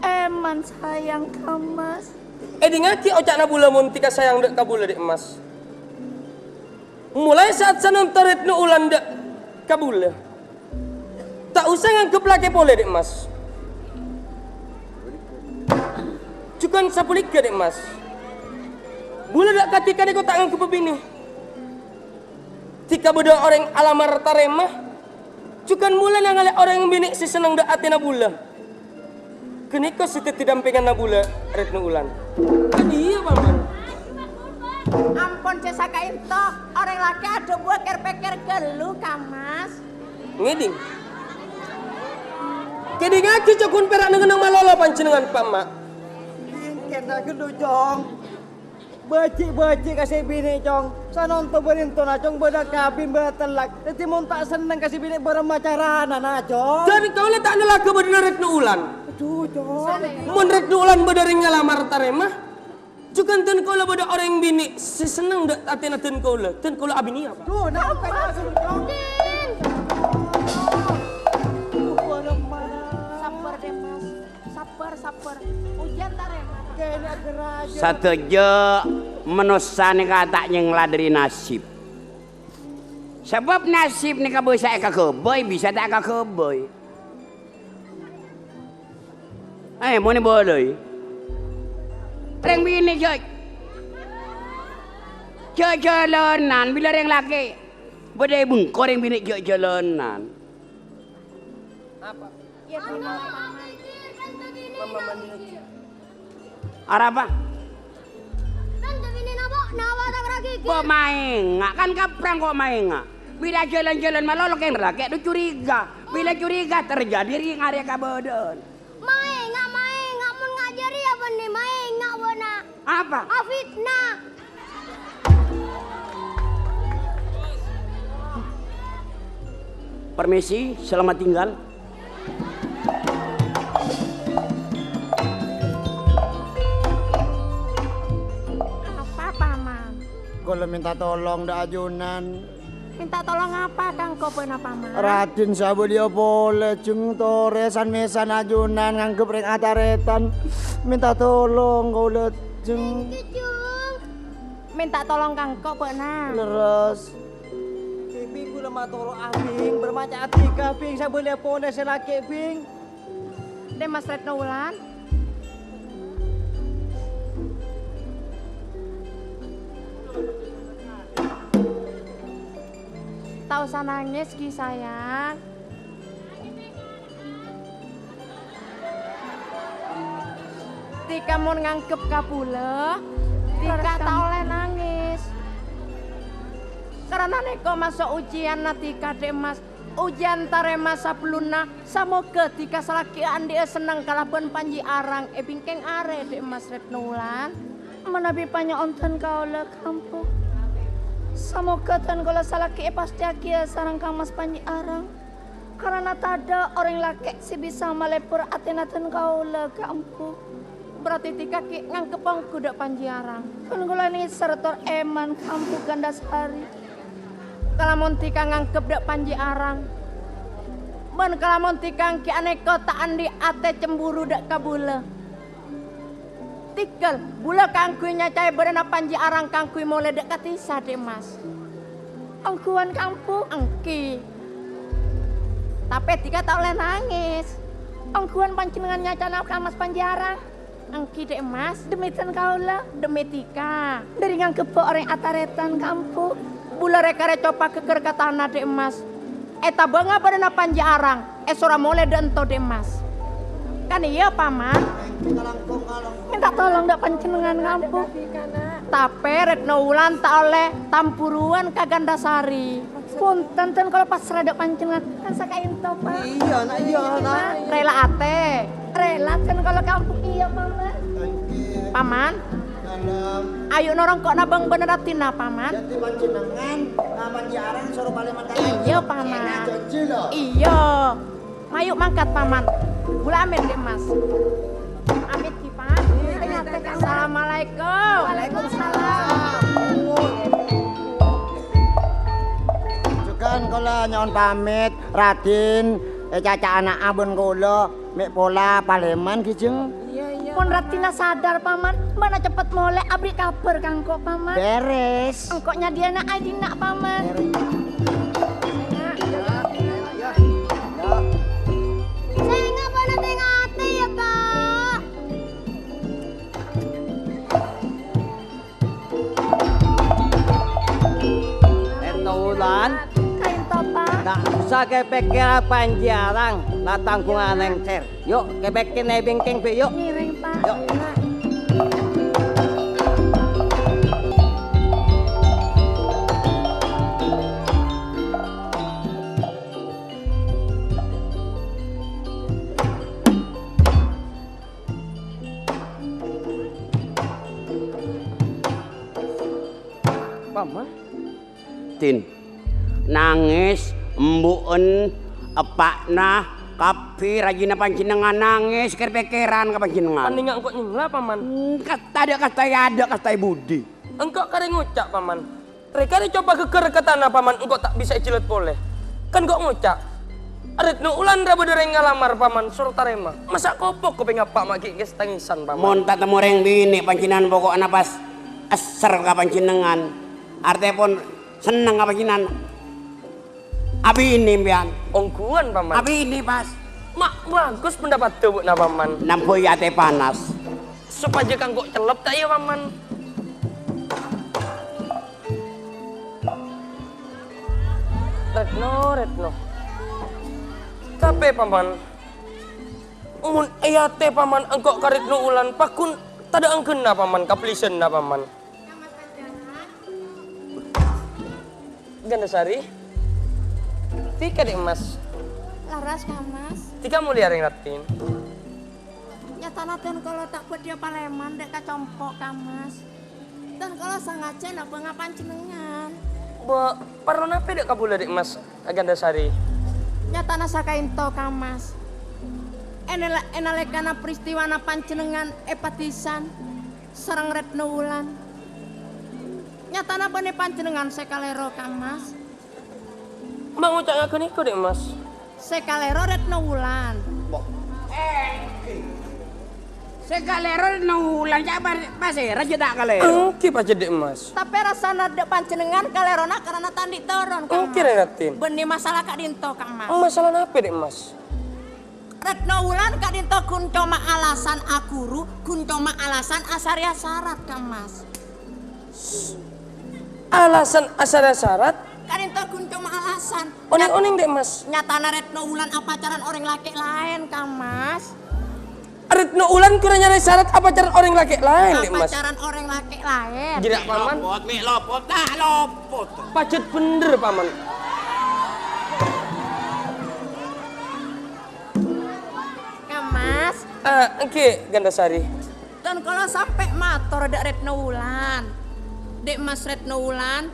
Èman sayang, Kang Mas. Èdingngaghi oca'na bulâ mon dhika sayang dâ' ka bulâ, Dhi' Mas. Molaè sa'at sanonto Retno Wulan dâ' ka bulâ, ta' osa nganggep lakè polè, Dhi' Mas. Jhughân sapoliga, Dhi' Mas. Bulâ dâ' ka dhika nèko ta' nganggep binè. Dhika bâdâ orèng alamar tarèma, jhughân molaè nangalè orèng binè' sè senneng dâ' atèna bulâ. Ghânèka sè dhâddhi dampènganna bulâ, Retno Wulan. Ka dhiyâ, Paman. Ampon, cè' sakaènto. Orèng lakè' adhâbuwâ kèr-pèkkèr ghâllu, Kang Mas. Ngèdhing. Kèdhingngaghi, cokon pèra' neng-enneng malolo panjhennengngan, Pa' Emma'. Kèng ghâllu, Cong. Bâji'-bâji' ka sè binè', Cong. Sanonto bârintona, Cong, bâdâ kabin bâdâ tellak. Dhâddhi mon ta' senneng ka sè binè' bârâmma carana, na, Cong? Dân kaulâ ta' nèllaghâ bâdâna Retno Wulan. Adhu, Cong. Mon Retno Wulan bâdâ rèng ngalamar tarèma, jhughân dân kaulâ bâdâ orèng binè' sè senneng dâ' atèna dân kaulâ. Dân kaulâ abinèya, Pa'. Adhu, na, Cong. Adhu, bârâmma. Sabbhâr, Dhi' Mas. Sabbhâr, sabbhâr. Ojhân tarèma. Sadhâjâ manossa nèka ta' nyèngla dâri nasib. Sabâb nasib nèka bisa èkaghâbây, bisa ta' èkaghâbây. Eh, mon èbâlâi. Rèng binè' jâ', jâ' jhâlânan, bilâ rèng lakè' bâdâ è bengko rèng binè' jâ' jhâlânan. Apa? Iyâ, Paman. Arapa? Kan jâ' binèna, Bu, nawa ta' paragigi? Kok maènga'? Kan kaprang kok maènga'. Bilâ jhâlân-jhâlân malolo kèng lakè' du curiga. Bilâ curiga terjadi rèng arèya kabâdâ'ân. Maènga', maènga', mon nga' jârèya bânnè maènga', bâ'na. Apa? Afitna. Permisi, selamat tinggal. Apa, Paman? Kaulâ mènta tolong dâ' ajunan. Mènta tolong apa ka engko' bâ'na, Paman? Raden sè abâliyâ polè, Jeng, torè san-mèsan ajunan nganggep rèng atarètan. Mènta tolong kaulâ, Jeng. Èngghi, Jeng. Mènta tolong ka engko' bâ'na. Lerres. Bhing, Bhing, kaulâ matoro'a, Bhing. Bârâmma ca' dhika, Bhing, sè abâliyâ polè sè lakè', Bhing. Dhi' Mas Retno Wulan. Ta' osa nangès, ghi, sayang. Dhika mon nganggep kabulâ, dhika ta' ollè nangès. Karana nèko maso' ujiyânna dhika, Dhi' Mas. Ujiyân tarèma sabellunna, samoghâ dhika salaghi'â andi'â senneng kalabân Panji Arang è bingkèng arè, Dhi' Mas Retno Wulan. Manabi panyo'on dhân kaulâ, Ka' Empu. Samoghâ dhân kaulâ salaghi'â èpastèyaghiyâ sareng Ka' Mas Panji Arang. Karana tadâ' orèng lakè' sè bisa malebur atèna dhân kaulâ, Ka' Empu. Berarti dhika ghi' nganggep ongghu dâ' Panji Arang. Dhân kaulâ nèser tor èman, Ka' Empu Gandasari. Kalamon dhika nganggep dâ' Panji Arang, bân kalamon dhika èngghi anèko ta' andi' atè cemburu dâ' kabulâ. Tèghâl, bulâ kaangghuy nyaca'è bârâna Panji Arang kaangghuy molè dâ' ka dhisa, Dhi' Mas. Ongghuwân, Ka' Embu'? Èngghi. Tapè dhika ta' ollè nangès. Ongghuwân panjhennengngan nyaca'na ka Mas Panji Arang? Èngghi, Dhi' Mas. Dhemmi dân kaulâ, dhemmi dhika. Dhâri ngangghep orèng atarètan, Ka' Embu'. Bulâ rè-karè copa ghâgghâr ka tana, Dhi' Mas. Ètabângnga bârâna Panji Arang, èsora molè dâ' ènto, Dhi' Mas. Kan iyâ, Paman? Mènta tolong dâ' panjhennengngan, Ka' Embu'. Tapè Retno Wulan ta' ollè tamburuwân ka Gandasari. Bhunten, dân kaulâ pasra dâ' panjhennengngan. Kan saka'ènto, Pa'. Iyâ, Na', iyâ, Na'. Rèla atè. Rèla, dân kaulâ, Ka' Embu'. Iyâ, Paman. Paman. Ayu' norong ko' nabâng bân raddhinna, Paman. Dhâddhi panjhennengngan, Paman Ji Arang soro palèman ka Iyâ, Paman. Sènga' jhânjhi, lo. Iyâ. Mayu' mangkat, Paman. Bulâ amèt, Dhi' Mas. Amèt, ghi, Pa'. Assalamualaikum. Waalaikumsalam. Jhughân kaulâ nyo'on pamèt, Raden, ècaca' ana'a bân kaulâ. Mè' pola palèman, ghi, Jeng. Iyâ, iyâ. Mon raddhinna sadar, Paman, bâ'na ceppet molè aberri' kabhâr ka engko', Paman. Bèrès. Engko' nyadhiyâna è dinna', Paman. Bèrès. Sènga' bâ'na tè-ngatè, yâ, Pa'. Èto Wulan. Ka'ènto, Pa'. Ta' osa kè-pèkkèran Panji Arang, la tangghungnga lèngsèr. Yu', kè-pèkkèran è bingkèng, Bi', yu'. Ngèrèng, Pa'. Yu'. Paman? Din. Nangès, embu'en, eppa'na, kabbhi rajina panjhennengngan nangès kèr-pèkkèran ka panjhennengngan. Panènga engko' nyengla, Paman. Hmm, kasta dâ' kasta è adâ', kasta è budi. Engko' karè ngoca', Paman. Rè-karè copa ghâgghâr ka tana, Paman, engko' ta' bisa èjhâlât polè. Kan engko' ngoca', "Retno Wulan ra bâdâ rèng ngalamar, Paman, soro tarèma." Masa' kopok kopèng apa' ma' ghi' ngès-tangèsan, Paman? Mon ta' temmo rèng binè' panjhennengngan poko'na pas èssèr ka panjhennengngan. Artèpon senneng ka panjhennengngan. Abinè sampèyan. Ongghuwân, Paman. Abinè pas. Ma' bhâghus pendapatta bâ'na, Paman. Nambhâi atè panas. Sopajâ ka engko' cellep ta' iyâ, Paman? Retno, Retno. Tapè, Paman, mon è atè Paman engko' ka Retno Wulan, pagghun tadâ' angghâna, Paman, kabellisanna, Paman. Gandasari. Dhika, Dhi' Mas. Lerres, Ka' Mas. Dhika molèya rèng raddhin. Nyatana dân kaulâ ta' bhâdhiyâ palèman dâ' ka compo', Ka' Mas. Dân kaulâ sangajâ nabângnga panjhennengngan. Bâ, parlo napè dâ' ka bulâ, Dhi' Mas, Gandasari? Nyatana saka'ènto, Ka' Mas. È nala-, è nalèkana peristiwana panjhennengngan è Padhisan, sareng Retno Wulan. Nyatana bânnè panjhennengngan sè kalèro, Ka' Mas. Ma' ngoca' nga' ghânèka, Dhi' Mas? Sè kalèro Retno Wulan. Sè kalèro Retno Wulan, ca' pa-, pasèra jhâ' ta' kalèro? Èngghi pajhât, Dhi' Mas. Tapè rassana dâ' panjhennengngan kalèrona karana ta' andi' toron, Ka' Mas. Èngghi, Rèng Raddhin. Bânnè masalah ka'dinto, Ka' Mas. Masalah napè, Dhi' Mas? Retno Wulan ka'dinto ghun coma alasan aghuru, ghun coma alasan asarèya sarat, Ka' Mas. Alasan asarèya sarat? Ka'dinto ghun coma alasan. Onèng-onèng, Dhi' Mas. Nyatana Retno Wulan apacaran orèng lakè' laèn, Ka' Mas. Retno Wulan ghun nyarè sarat apacaran orèng lakè' laèn, Dhi' Mas. Apacaran orèng lakè' laèn. Jârèya, Paman. Lopot, mè' lopot, ta' lopot. Pajhât bhender, Paman. Ka' Mas. Ah, èngghi, Gandasari. Dân kaulâ sampè' mator dâ' Retno Wulan. Dhi' Mas Retno Wulan,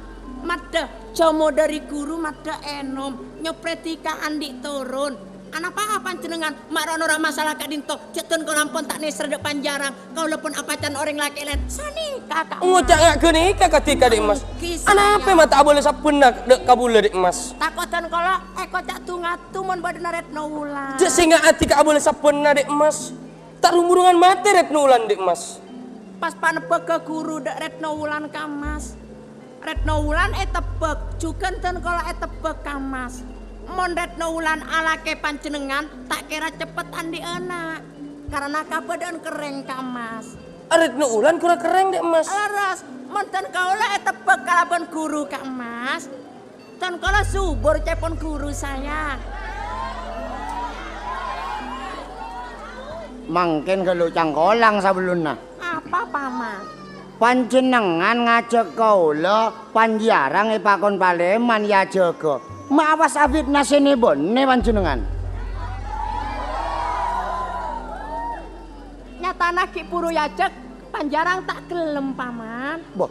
maddhâ jhâmo dâri ghuru, maddhâ ènom, nyoprè dhika andi' toron. Anapa'a panjhennengngan ma' ro-noro masalah ka'dinto? Jhâ' dân kaulâ ampon ta' nèser dâ' Panji Arang. Kaulâ pon apacaran orèng lakè' laèn. Sanèka, Ka' Mas. Ngoca' nga' ghânèka ka dhika, Dhi' Mas. Èngghi, sayang. Anapè ma' ta' abâlâ sabbhânna dâ' ka bulâ, Dhi' Mas? Tako' dân kaulâ èkoca' du-ngadu mon bâdâna Retno Wulan. Jhâ' sènga' adhi ka abâlâ sabbhânna, Dhi' Mas. Ta' rom-burongan matè Retno Wulan, Dhi' Mas. Pas panebbhâghâ ghuru dâ' Retno Wulan ka Mas. Retno Wulan ètebbhâk, jhughân dân kaulâ ètebbhâk ka Mas. Mon Retno Wulan alakè panjhennengngan, ta' kèra ceppet andi' ana', karana kabâdâ'ân kerrèng ka Mas. Retno Wulan ghuru kerrèng, Dhi' Mas. Lerres, mon dân kaulâ ètebbhâk kalabân ghuru ka Mas. Dân kaulâ subur, ca'èpon ghuru saya. Mangkèn ghâllu cangkolang sabellunna. Apa, Paman? Panjhennengngan ngajhâk kaulâ, panjhiyarang èpakon palèman èajhâghâ. Ma' awas afitna sè nè-bânnè panjhennengngan. Nyatana ghi' bhuru èajhâk, panjhiyarang ta' ghellem, Paman. Boh.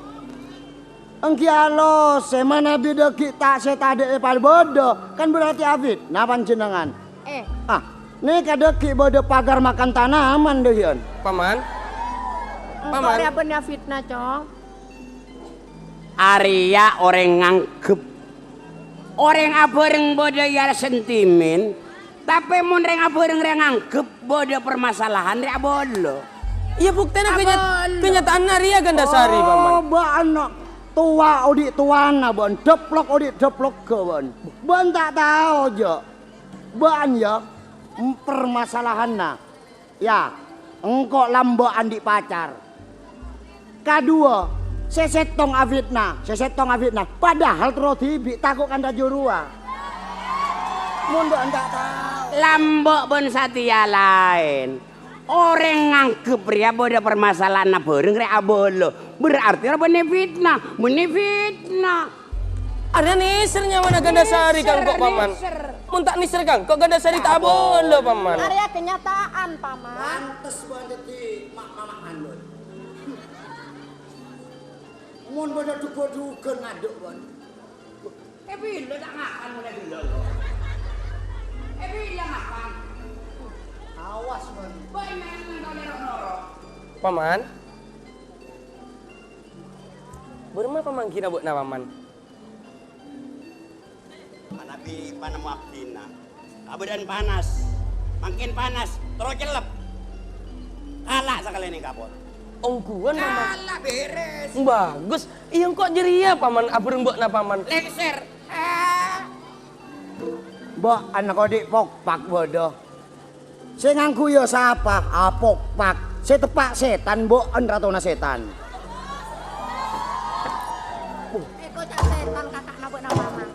Èngghi alos, sè manabi dâggi' ta' sè tadâ' èpabâdâ, kan berarti afitna panjhennengngan. Eh. Ah, nèka dâggi' bâdâ pagar makan tanaman dâggi'ân. Paman? Engko' Paman. Rèya bânnè afitna, Cong. Arèya orèng nganggep. Orèng abhâreng bâdâ èarè sentimen, tapè mon rèng abhâreng rèya nganggep bâdâ parmasalahan, rèya abâlâ. Iyâ, buktèna kenya-, abâlâ. Kenyataanna rèya, Gandasari, Paman. Oh, bâ'na towa odi' towana, bâ'na dâplok odi' dâplokka, bâ'na. Bâ'na ta' tao, jâ'. Bâ'na, yâ, em-, parmasalahanna. Yâ, engko' lambâ' andi' pacar. Kaduwâ, sè sèttong afitna, sè sèttong afitna, padahal terro dhibi' tako' kantha jârowa. Mon bâ'na ta' tao. Lambâ' bân satèya laèn. Orèng nganggep rèya bâdâ parmasalahanna bhâreng rè abâlâ. Berarti rèya bânnè fitna, bânnè fitna. Arèya nèser nyawana Gandasari ka engko', Paman. Nèser, nèser. Mon ta' nèser ka engko', Gandasari ta' abâlâ, Paman. Arèya kenyataan, Paman. Pantes bâ'na dhâddhi ma'-mama'an, Lur. Mon bâdâ dhugghâ-dhugghân ngadâ', Bân. È bilâ ta' ngakan mon è bilâ, Lur? È bilâ ngakan? Awas, Bân. Bâi, maèn nonton noro'-noro'. Paman? Bârâmma pamangghina bâ'na, Paman? Manabi panemmo abdhina. Kabâdâ'ân panas. Mangkèn panas, terro cellep. Kala' sakalèna kapot. Ongghuwân, Paman. Kala' bherres. Bagus. Iyâ, engko' jârèya, Paman, abhâreng bâ'na, Paman. Lèngsèr. Ah. Bâ'na kodhi' pokpak bâdâ. Sè ngangghuy yâ sapa? Apokpak. Sè teppa' sètan, bâ'na ratona sètan. Èkoca' sètan kaka'na bâ'na, Paman.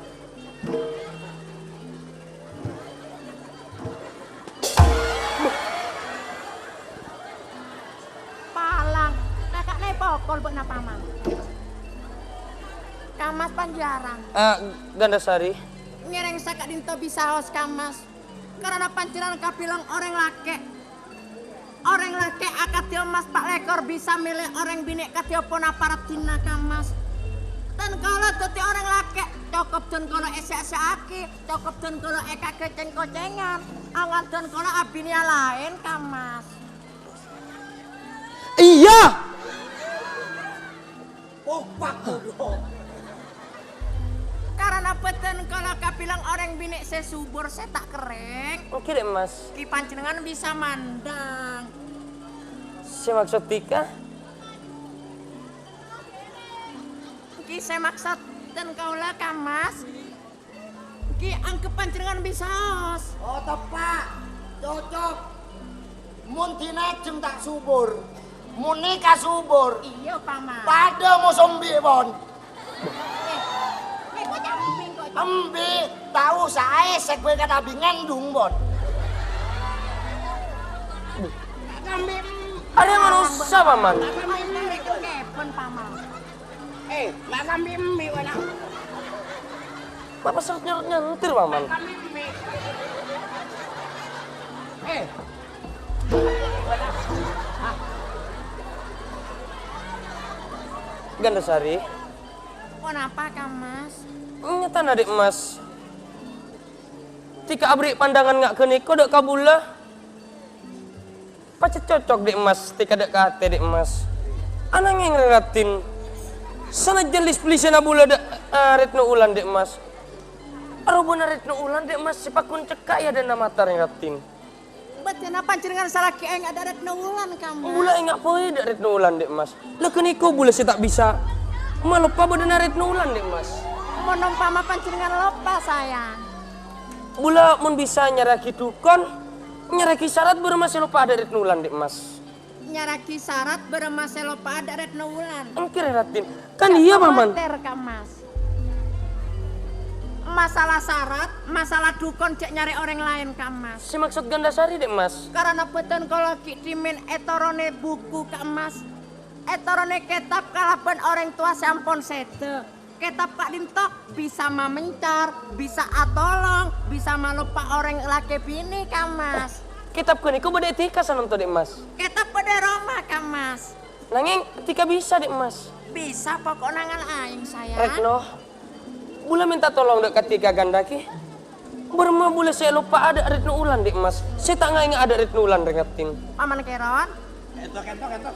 Palang, kaka'na èpokol bâ'na, Paman. Ka Mas Panjhiyarang. Eh, Gandasari. Ngèrèng saka'dinto bisaos ka Mas. Karana panjhennengngan kabilang orèng lakè'. Orèng lakè' akadhi emmas pa' lèkor bisa mèlè orèng binè' kadhi ponapa raddhinna ka emmas. Dân kaulâ dhâddhi orèng lakè', cokop dân kaulâ èsè'-sè'aghi, cokop dân kaulâ èkaghi cèng-kocèngan, angan dân kaulâ abinèya laèn ka emmas. Iyâ! Kompak, goblok. Karana bâdân kaulâ kabilang orèng binè' sè subur, sè ta' kerrèng. Oke, Dhi' Mas. Ki panjhennengngan bisa mandhâng. Sè maksod dhika? Ki sè maksod dân kaulâ ka Mas. Ki anggep panjhennengngan bisaos. Oh, teppa'. Cocok. Mon dinajeng ta' subur. Mon nèka subur. Iyâ, Paman. Padâ mosombi, Pon. Eh, nèko cambing kok. Embi', ta' osa aèsèk bhâi katabi ngandung, Pon. Kambing. Arèya manossa, Paman. Kambing, Paman. Eh, ma' sambi embi', wala. Bapak sangat nyarut nyantir, Paman. Ma' sambi embi'. Eh. Gandasari. Ponapa, Ka Mas? Nyatana, Dhi' Mas. Dhika aberri' pandangan nga' ghânèka dâ' kabulâ. Pajhât cocok, Dhi' Mas, dhika dâ' ka atè, Dhi' Mas. Ananghèng, Rèng Raddhin, sanajjhân lis-bâlissâna bulâ dâ', eh, Retno Ulan, Dhi' Mas. Arobbhâna Retno Ulan, Dhi' Mas, sè pagghun cekka' è adâ'na mata Rèng Raddhin. Bâdâna panjhennengngan salaghi ènga' dâ' Retno Wulan, Ka' Mas. Bulâ ènga' bhâi dâ' Retno Wulan, Dhi' Mas. La ghânèka bulâ sè ta' bisa maloppa bâdâna Retno Wulan, Dhi' Mas. Mon ompama panjhennengngan loppa, sayang. Bulâ mon bisa nyarèaghi dhukon, nyarèaghi sarat bârâmma sè loppa'a dâ' Retno Wulan, Dhi' Mas. Nyarèaghi sarat bârâmma sè loppa'a dâ' Retno Wulan. Èngghi, Rè Ratin. Kan iyâ, Paman. Jhâ' kobâtèr, Ka' Mas. Masalah sarat, masalah dhukon jhâ' nyarè orèng laèn, Ka' Mas. Sè maksod Gandasari, Dhi' Mas. Karana bhâdhân kaulâ ghi' dhimèn ètoronè buku, Ka' Mas. Ètoronè kètab kalabân orèng towa sè ampon sèdhâ. Kètab ka'dinto bisa mamencar, bisa atolong, bisa maloppa orèng lakè binè, Ka' Mas. Kètab ghânèka bâdâ è dhika sanonto, Dhi' Mas? Kètab bâdâ è roma, Ka' Mas. Nangèng dhika bisa, Dhi' Mas? Bisa, poko'na ngala' aèng, sayang. Retno, bulâ mènta tolong dâ' kadhi ka Gandaki. Bârâmma bulâ sè èloppa'a dâ' Retno Wulan, Dhi' Mas? Sè ta' ngaènga'a dâ' Retno Wulan, Rè Ratin. Paman Kèron. Ènto, ènto, ènto.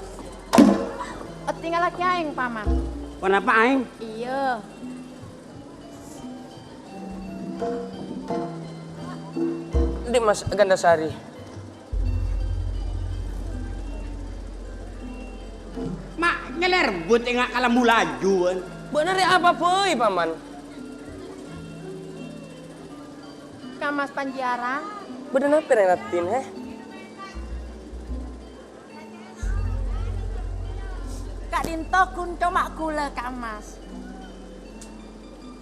Ètingngallaghi aèng, Paman. Ponapa aèng? Iyâ. Dhi' Mas Gandasari. Ma' nyalèrbut ènga' kalembu laju, bân. Bâ'na rè apa bhâi, Paman? Ka' Mas Panji Arang. Bâdâ napa, Rè Ratin, hè? Ka'dinto ghun coma ghulâ, Ka' Mas.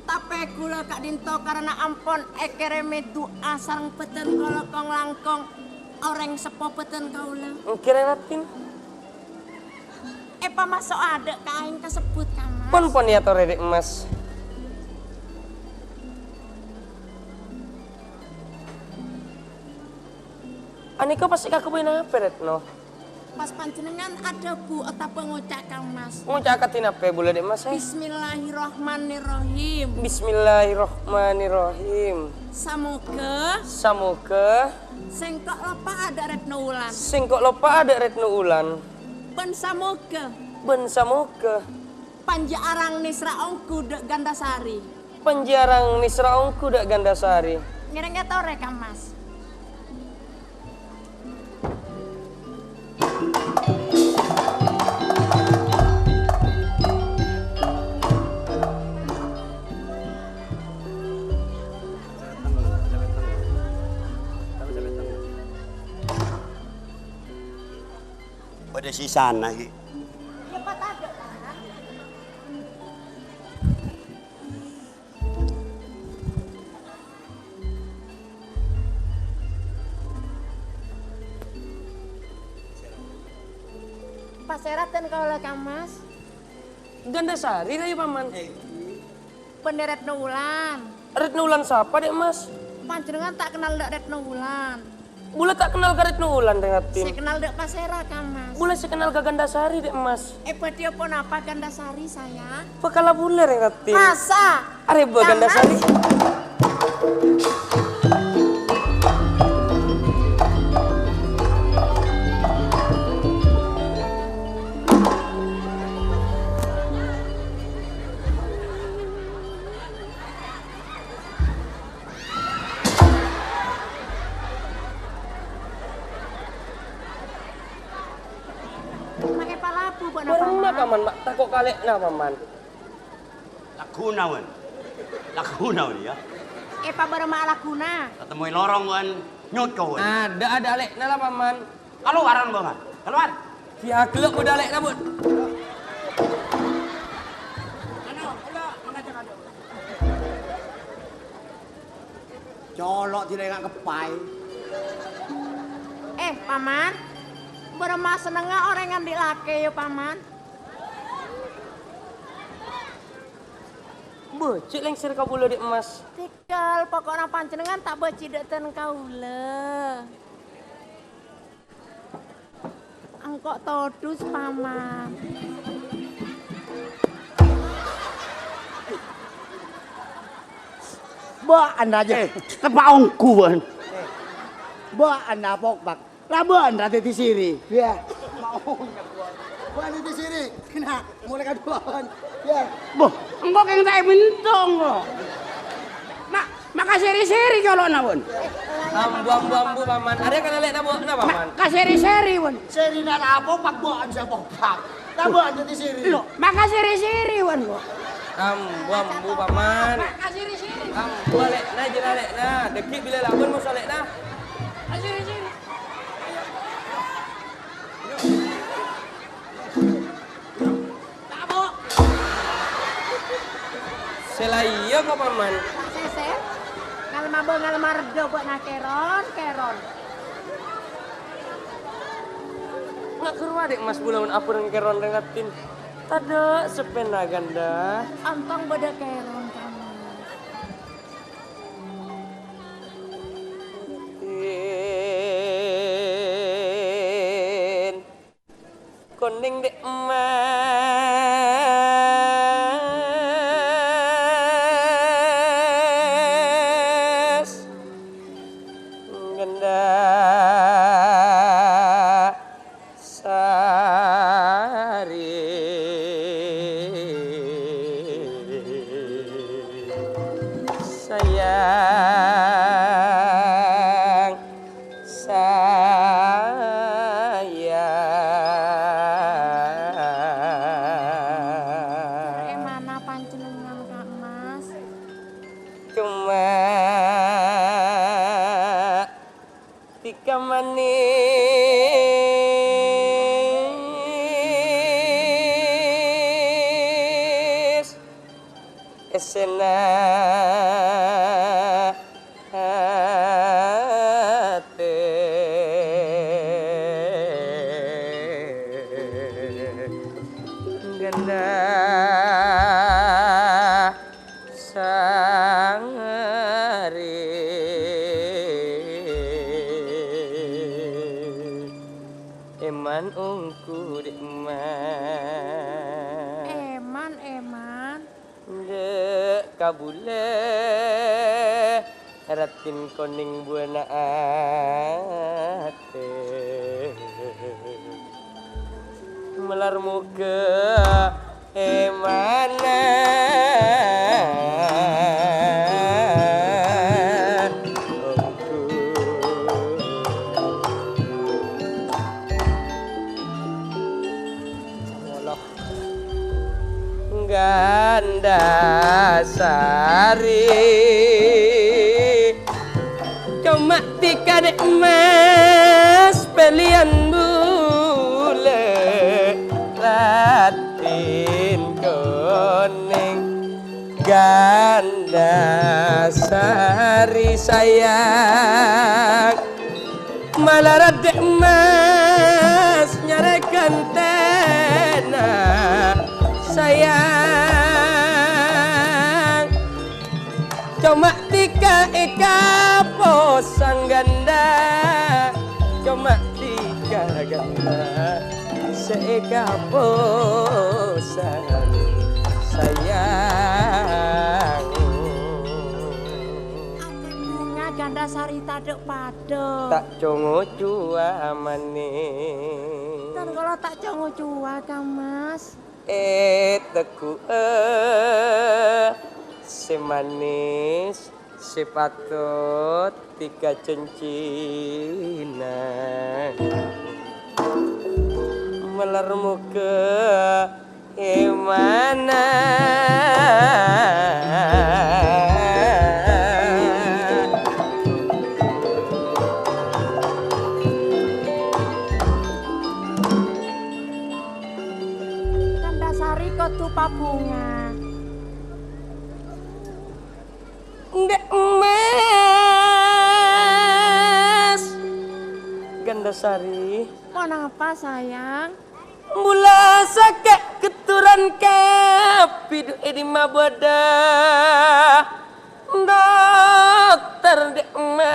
Tapè ghulâ ka'dinto karana ampon èkèrèmè du'a sareng bhâdhân kaulâ kong-langkong orèng seppo bhâdhân kaulâ. Èngghi, Rè Ratin. Èpamaso'a dâ' ka aèng kasebbhut, Ka' Mas. Pon, pon èyatorè, Dhi' Mas. Anèka pas èkaghâbây napa, Retno? Pas panjhennengngan adhâbu otabâ ngoca', Ka' Mas. Ngoca' akadhi napa bulâ, Dhi' Mas, è? Bismillahirrahmanirrahim. Bismillahirrahmanirrahim. Samoghâ. Samoghâ. Sèngko' loppa'a dâ' Retno Wulan. Sèngko' loppa'a dâ' Retno Wulan. Bân samoghâ. Bân samoghâ. Panji Arang nèsra ongghu dâ' Gandasari. Panji Arang nèsra ongghu dâ' Gandasari. Ngèrèng èyatorè, Ka' Mas. Bâdâ sisana, ghi. Pasèra dhân kaulâ, Ka' Mas? Gandasari, rèya, Paman. Bânnè Retno Wulan. Retno Wulan sapa, Dhi' Mas? Panjhennengngan ta' kennal dâ' Retno Wulan. Bulâ ta' kennal ka Retno Wulan, Rè Ratin. Sè kennal dâ' pasèra, Ka' Mas? Bulâ sè kennal ka Gandasari, Dhi' Mas. Èbâdhiyâ ponapa Gandasari, sayang? Bhâkalla bulâ, Rè Ratin. Masa? Arèbâ Gandasari. Ma' èpalabu bâ'na, Paman? Paman, ma' tako' ka alè'na, Paman. Lagghuna, bân. Lagghuna, bân, yâ. Èpabârâmma'a lagghuna? Tatemmo è lorong, bân. Nyot, bân. Adâ', adâ' alè'na la, Paman. Kalowar, bân. Kalowar. Yâ, ghellâ' bâdâ alè'na, bân. Colo' dina enga' keppay. Eh, Paman. Bârâmma sennengnga orèng andi' lakè, yâ, Paman? Bâji' lèngsèr ka bulâ, Dhi' Mas. Tèghâl, poko'na panjhennengngan ta' bâji' dâ' dhân kaulâ. Engko' todus, Paman. Bâ'na jâ. Eh, teppa' ongghu, bân. Bâ'na pokpak. Labân ra dhâddhi siri. Yâ. Bâ'na dhâddhi siri. Kèng molaè kaduwân. Yâ. Boh, engko' kèng ta' èbentong, kok. Nah, Makaseri-seri colo'na, Bun. Ambu, ambu, ambu, Paman. Arèya kan alè'na bâ'na, Paman. Makaseri-seri, Bun. Serina napa, Pak, bâ'na sapa, Pak? Napa dhâddhi seri? Lho, makaseri-seri, Bun, kok. Ambu, ambu, Paman. Makaseri-seri. Ambu, alè'na, jârèya alè'na. Dhâggi' bilâ labân moso alè'na. Makaseri-seri. Sè la iyâ, kok, Paman. Sèsèr, ngalma bâ-, ngalma reddhâ bâ'na kèron, kèron. Nga' ghâruwa, Dhi' Mas, bulâ mon abareng kèron rèng raddhin. Tadâ' seppèna, Ganda. Ontong bâdâ kèron, Paman. Konèng, Dhi' Mas, Ganda Sari sayang. Sayang. Emana panjenengan, Kang Mas? Cuma tika manis. Essena atè Ganda Sari. Eman onggu, Dhi' Mas. Eman, eman. Dâ' kabulâ raddhin konèng buwâna atè. Malar moghâ emana onggu. Ganda Sari, coma tika Dhi' Mas pèlèyan bulâ raddhin konèng. Ganda Sari sayang, malarat Dhi' Mas nyarè ghântèna sayang. Coma tika èkaposang Ganda, coma tika Ganda sè èkaposang sayang. Atè bhunga Ganda Sari tadâ' padâ. Ta' co-ngocowa manis. Kan kala ta' co-ngocowa, Kang Mas. Ètegghu'â sè manis, sè patot tika jhânjhina. Malar moghâ emana. Ganda Sari kodhu pabhunga. Dhi' Mas. Ganda Sari. Ponapa, sayang? Bulâ sakè' ghâttoran kabbhi, dhu è dimma bâdâ dokter, Dhi' Mas.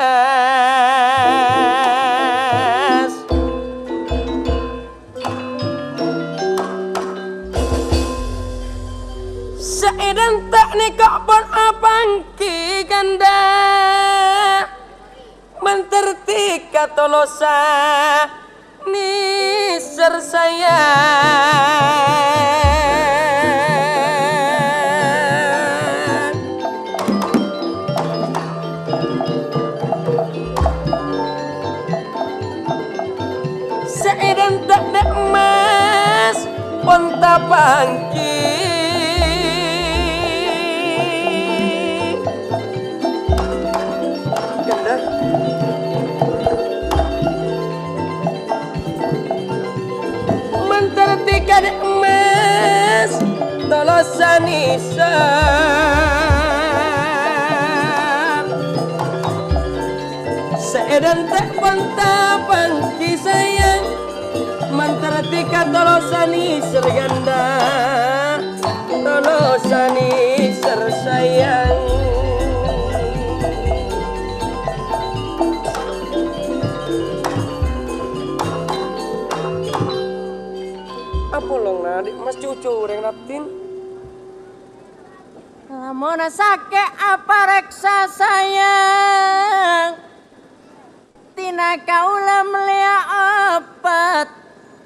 Saèdhânta nèko pon apangghi Ganda. Mandhâr tika tolosa nèser sayang. Ponta panji. Ghâllu. Mantar tika Dè' Emmas tolosan isar. Sè èdhânte' ponta panji sayang. Mantar tika tolosan isar ghândhâ, tolosan isar sayang. Apolong na, Dè' Emmas, cucu orèng raddhin. Lamonna sakè' aparèksa sayang. Tina kaulâ mellèya obat,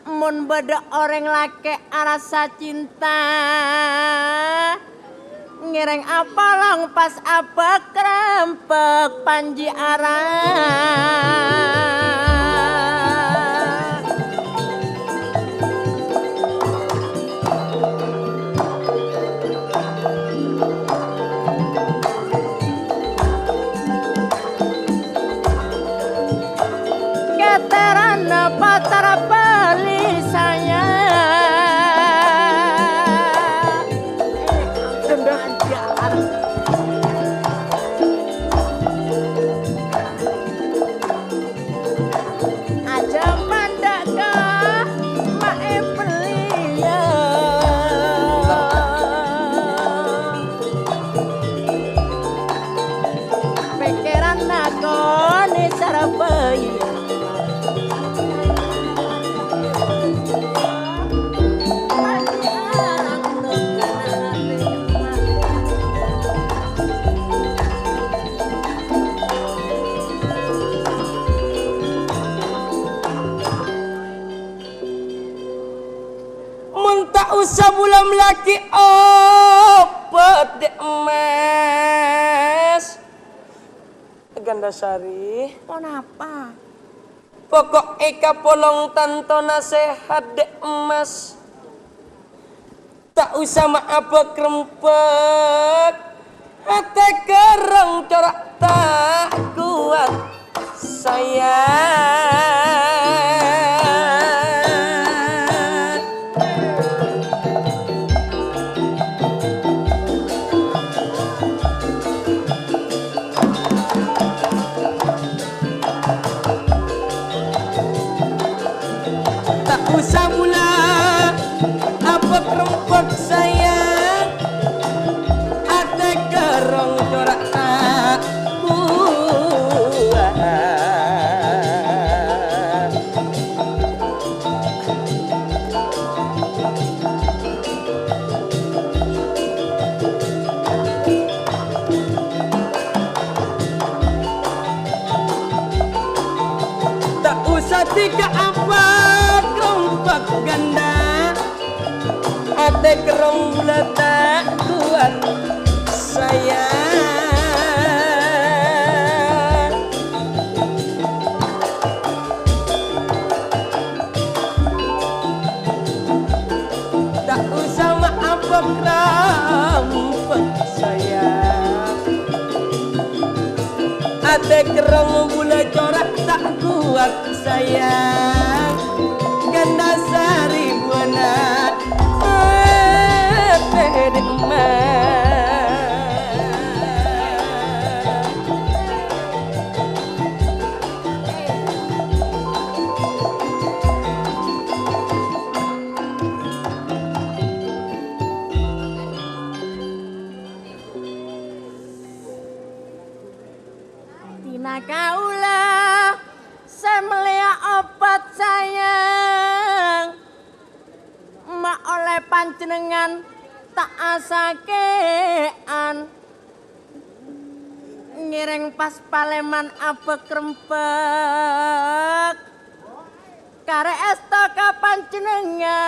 mon bâdâ orèng lakè' arassa cinta, ngèrèng apolong pas abâk-rembâk panji ara. Kataranna patar bali sayang. Aja mandhâ' ka ma'è belliyâ. Pèkkèranna konè sarbâ iyâ. Mon ta' osa bulâ mellèaghi obat, Dè' Emmas. Gandasari. Ponapa? Pokok è kapolong tanto nasèhat, Dè' Emmas. Ta' osa ma' abâk-rembâk, atè kerrong cora' ta' kowat, sayang. Ta' osa bulâ abâk-rembâk sayang, atè kerrong cora' ta' kowat. Ta' osa dhika abâk-rembâk ghândhâ, atè kerrong bulâ ta' kowat, sayang. Ta' osa ma' abâk-rembâk sayang. Atè kerrong bulâ cora' ta' kowat, sayang. Gandasari buwâna atè, Dè' Emmas. Dina kaulâ sè mellèya obat sayang, ma' ollè panjhennengngan ta' asakè'an. Ngèrèng pas palèman abâk-rembâk, karè èsto ka panjhennengngan.